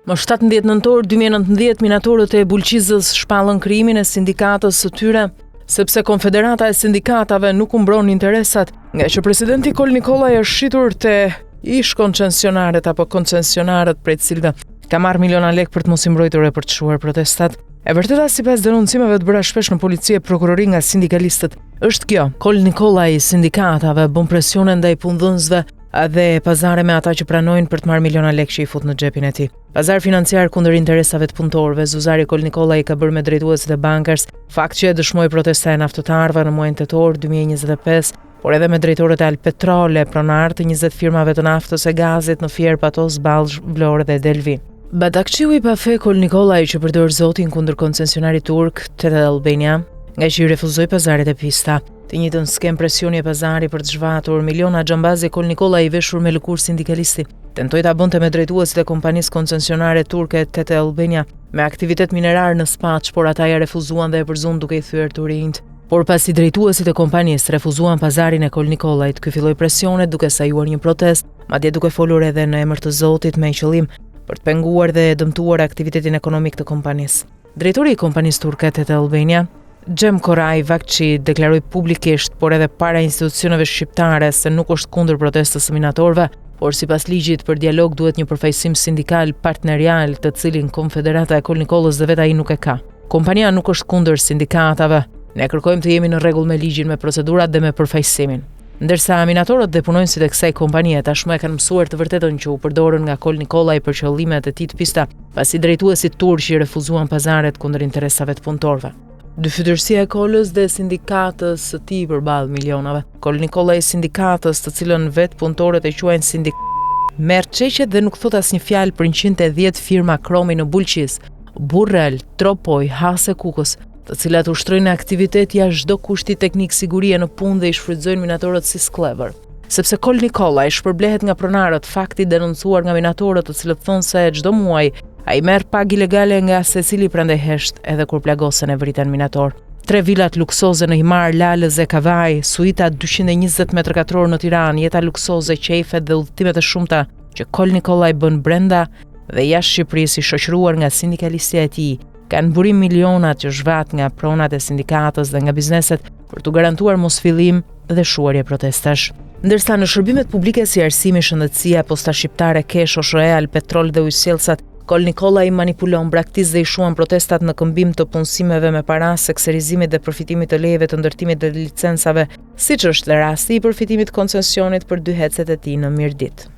Më 17 nëntor 2019, minatorët e Bulqizës shpallën krijimin e sindikatës së tyre, sepse Konfederata e Sindikatave nuk u mbron interesat, ngaqë presidenti Kol Nikollaj është shitur te ish koncesionarët apo koncesionarët prej të cilëve ka marrë miliona lekë për të mos i mbrojtur e për të shuar protestat. E vërteta sipas denoncimeve të bëra shpesh në polici e prokurori nga sindikalistët, është kjo. Kol Nikollaj i sindikatave bën presione ndaj punëdhënësve dhe pazare me ata që pranojnë për të marrë miliona lekë që i fut në xhepin e tij. Pazar financiar kundër interesave të punëtorëve, Zuzari Kol Nikollaj ka bërë me drejtuesit e Bankers, fakt që e dëshmoi protesta e naftëtarëve në muajin tetor 2025, por edhe me drejtorët e Albpetrol, pronarë të 20 firmave të naftës e gazit në Fier, Patos, Ballsh, Vlorë dhe Delvinë. Badakçiu i pafe Kol Nikollaj që përdor zotin kundër koncesionarit turk TT Albania, ngaqë i refuzoi pazaret e pista. Të njëjtën skemë presioni e pazari për të zhvatur miliona xhambazi Kol Nikollaj i veshur me lëkurë sindikalisti. Tentoi ta bënte me drejtuesit e kompanisë koncesionare turke TT Albania me aktivitet minerar në Spaç, por ata ia refuzuan dhe e përzunë duke i thyer turinjtë. Por pasi drejtuesit e kompanisë refuzuan pazarin e Kol Nikollajt, ky filloi presionet duke sajuar një protestë, madje duke folur edhe në emër të Zotit me qëllim për të penguar dhe dëmtuar aktivitetin ekonomik të kompanisë. Drejtori i kompanisë turke TT Albania, Xhem Koray Vakçi deklaroi publikisht, por edhe para institucioneve shqiptare se nuk është kundër protestës së minatorëve, por sipas ligjit për dialog duhet një përfaqësim sindikal partnerial, të cilin Konfederata e Kol Nikollës dhe vetë ai nuk e ka. Kompania nuk është kundër sindikatave. Ne kërkojmë të jemi në rregull me ligjin, me procedurat dhe me përfaqësimin. Ndërsa minatorët dhe punonjësit e kësaj kompanie tashmë e kanë mësuar të vërtetën që u përdorën nga Kol Nikollaj për qëllimet e tij të pista, pasi drejtuesit turq i refuzuan pazaret kundër interesave të punëtorëve. Dyfytyrësia e Kolës dhe sindikatës së tij përballë milionave. Kol Nikollaj i sindikatës, të cilën vetë punëtorët e quajnë sindik merr çeqet dhe nuk thotë asnjë fjalë për 110 firma kromi në Bulqizë, Burrel, Tropojë, Has e Kukës, të cilat ushtrojnë aktivitet jashtë çdo kushti teknik sigurie në punë dhe i shfrytëzojnë minatorët si skllevër. Sepse Kol Nikollaj shpërblehet nga pronarët, fakt i denoncuar nga minatorët, të cilët thonë se çdo muaj ai merr pagë ilegale nga secili prandaj hesht edhe kur plagosen e vriten minatorë. Tre vilat luksoze në Himarë, Lalëz e Kavajë, suita 220 metra katror në Tiranë, jeta luksoze, qejfet dhe udhëtimet e shumta që Kol Nikollaj bën brenda dhe jashtë Shqipërisë i shoqëruar nga sindikalistja e tij, kanë burim milionat që zhvat nga pronat e sindikatës dhe nga bizneset për t'u garantuar mosfillim dhe shuarje protestash. Ndërsa në shërbimet publike si arsimi, shëndetësia, posta shqiptare, KESH, OSHEE, Albpetrol dhe ujësjellësat, Kol Nikollaj i manipulon, braktis dhe i shuan protestat në këmbim të punësimeve me para, sekserizimit dhe përfitimit të lejeve të ndërtimit dhe licencave, siç është rasti i përfitimit të koncesionit për dy HEC-et e tij në Mirditë.